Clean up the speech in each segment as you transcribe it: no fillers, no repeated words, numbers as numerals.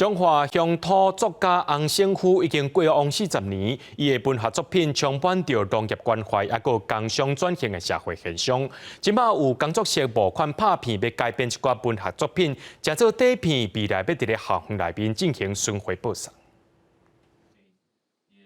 彰化鄉土作家洪勝夫已經過往40年，伊的文學作品充滿著農業關懷，抑閣工商轉型的社會現象。這擺有工作室募款拍片，欲改編一寡文學作品，成做短片，未來欲佇咧校園內面進行巡迴播送。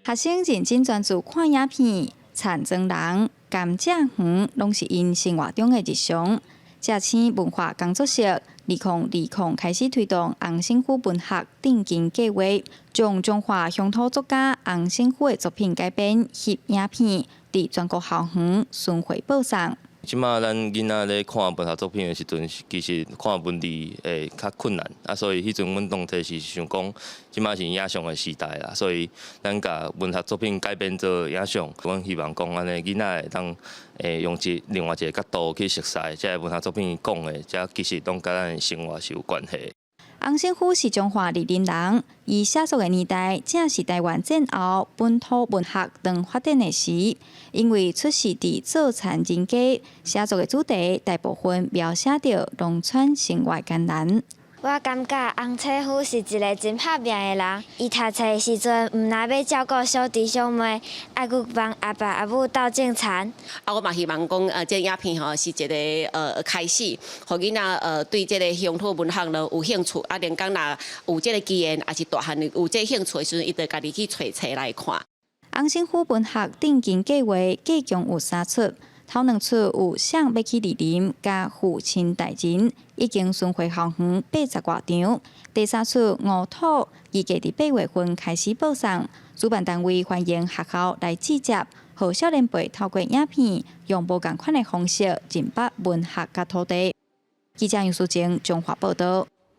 學生認真專注看影片，田莊人、甘蔗園，攏是𪜶生活中的日常。正青文化工作室2020開始推動洪勝夫文學振興計劃，將彰化鄉土作家洪勝夫的作品改編翕影片，佇全國校園巡迴播送。這馬咱囡仔咧看文學作品的時陣，其實看文字會較困難，啊，所以彼陣阮當初是想講，這馬是影像的時代啦，所以咱共文學作品改編做影像，阮希望講按呢囡仔會當會用另外一个角度去熟悉這个文學作品講的，這其實攏佮咱的生活是有關係。洪勝夫是彰化二林人，伊寫作的年代正是台灣戰後本土文學當發展的時，因為出世佇做田人家，寫作的主題大部分描寫著農村生活艱難。我感覺洪勝夫是一个真拍拚的人。伊讀冊的時陣，毋但欲照顧小弟小妹，還閣幫阿爸阿母鬥種田。啊，我嘛希望講，這个影片吼是一个開始，予囡仔對這个鄉土文學呢有興趣。啊，連講若有這个機緣，抑是大漢有這个興趣的時陣，伊就家己去揣冊來看。洪勝夫文學振興計劃計共有三出。頭兩出有誰欲去二林，佮父親大人已經巡迴校園80外場。第三出吳土預計佇8月份開始播送。主辦單位歡迎學校來集結，予少年輩透過影片，用無仝款的方式認捌文學佮土地。記者楊淑晶彰化報道。